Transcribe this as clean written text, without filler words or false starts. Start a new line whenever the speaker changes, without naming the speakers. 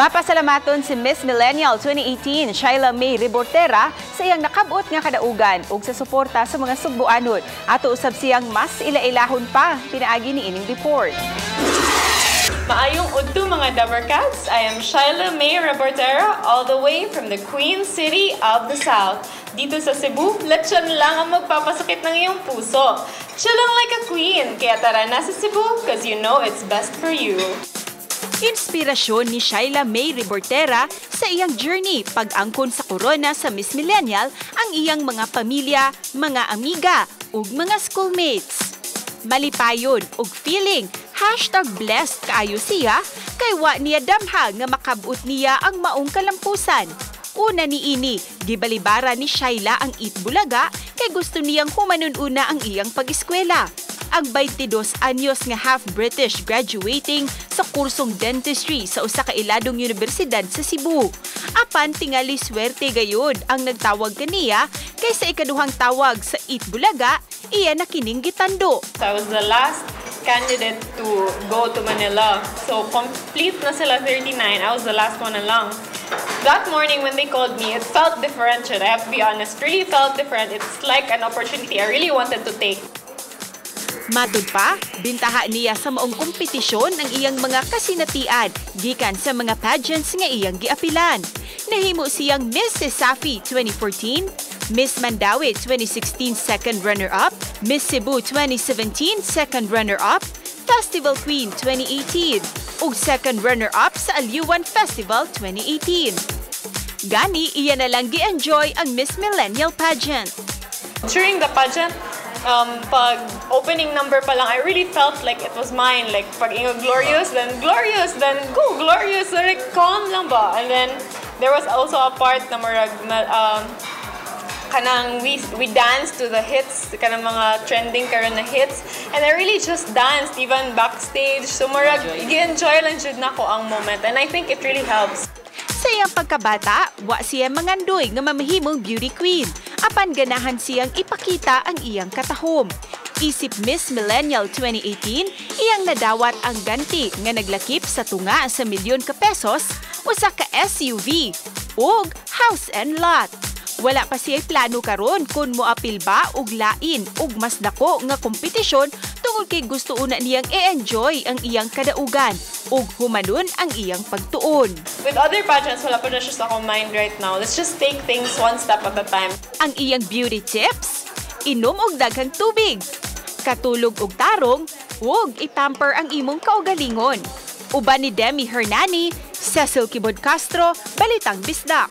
Mapasalamaton si Miss Millennial 2018 Shaila May Rebortera sa iyang nakabot nga kadaugan ug sa suporta sa mga Sugbuanon. Ato usab siyang mas ila-ilahon pa pinaagi ni ining report.
Maayong udto, mga Dabarkads. I am Shaila May Rebortera, all the way from the Queen City of the South. Dito sa Cebu, lechon lang ang magpapasakit ng iyong puso. Chill lang like a queen. Kaya tara na sa Cebu, 'cause you know it's best for you.
Inspirasyon ni Shaila May Rebortera sa iyang journey pag-angkon sa korona sa Miss Millennial ang iyang mga pamilya, mga amiga ug mga schoolmates. Malipayon ug feeling #blessed kaayo siya kay wa niya damha nga makabot niya ang maong kalampusan. Una ni ini, gibalibara ni Shaila ang Eat Bulaga kay gusto niyang humanon una ang iyang pag-eskwela. Ang 22 anyos nga half British graduating sa kursong dentistry sa usa ka iladong universidad sa Cebu. Apan tingali swerte gayud ang nagtawag kaniya kay sa ikaduhang tawag sa Eat Bulaga, iya na kining gitando.
So I was the last candidate to go to Manila. So complete na sila 39. I was the last one na lang. That morning when they called me, it felt different. I have to be honest. Really felt different. It's like an opportunity I really wanted to take.
Matud pa, bintaha niya sa maong kompetisyon ang iyang mga kasinatian gikan sa mga pageants nga iyang giapilan. Nahimo siyang Miss Cesafi 2014, Miss Mandaue 2016 second runner-up, Miss Cebu 2017 second runner-up, Festival Queen 2018, ug second runner-up sa Aliwan Festival 2018. Gani, iya na lang gi-enjoy ang Miss Millennial pageant.
During the pageant, pag opening number pa lang, I really felt like it was mine. Like, pag ingon "Glorious," then go, "Glorious." So, like, calm lang ba? And then, there was also a part na murag, kanang we danced to the hits, kanang mga trending karon na hits. And I really just danced even backstage. So, murag, gi-enjoy lang jud nako ang moment. And I think it really helps.
Sa iyang pagkabata, wa siya mangandoy nga mamahimong beauty queen. Apan ganahan siyang ipakita ang iyang katahom. Isip Miss Millennial 2018, iyang nadawat ang ganti nga naglakip sa tunga sa milyon ka pesos, usa ka SUV ug house and lot. Wala pa siya plano karon kung moapil ba og lain ug mas dako nga kompetisyon tungod kay gusto una niyang i-enjoy ang iyang kadaugan ug humanon ang iyang pagtuon.
With other pageants, wala pa na siya sa akong mind right now. Let's just take things one step at a time.
Ang iyang beauty tips? Inom og daghang tubig, katulog og tarong, ug i-pamper ang imong kaugalingon. Uban ni Demi Hernani, Cecil Kibod Castro, Balitang Bisdak.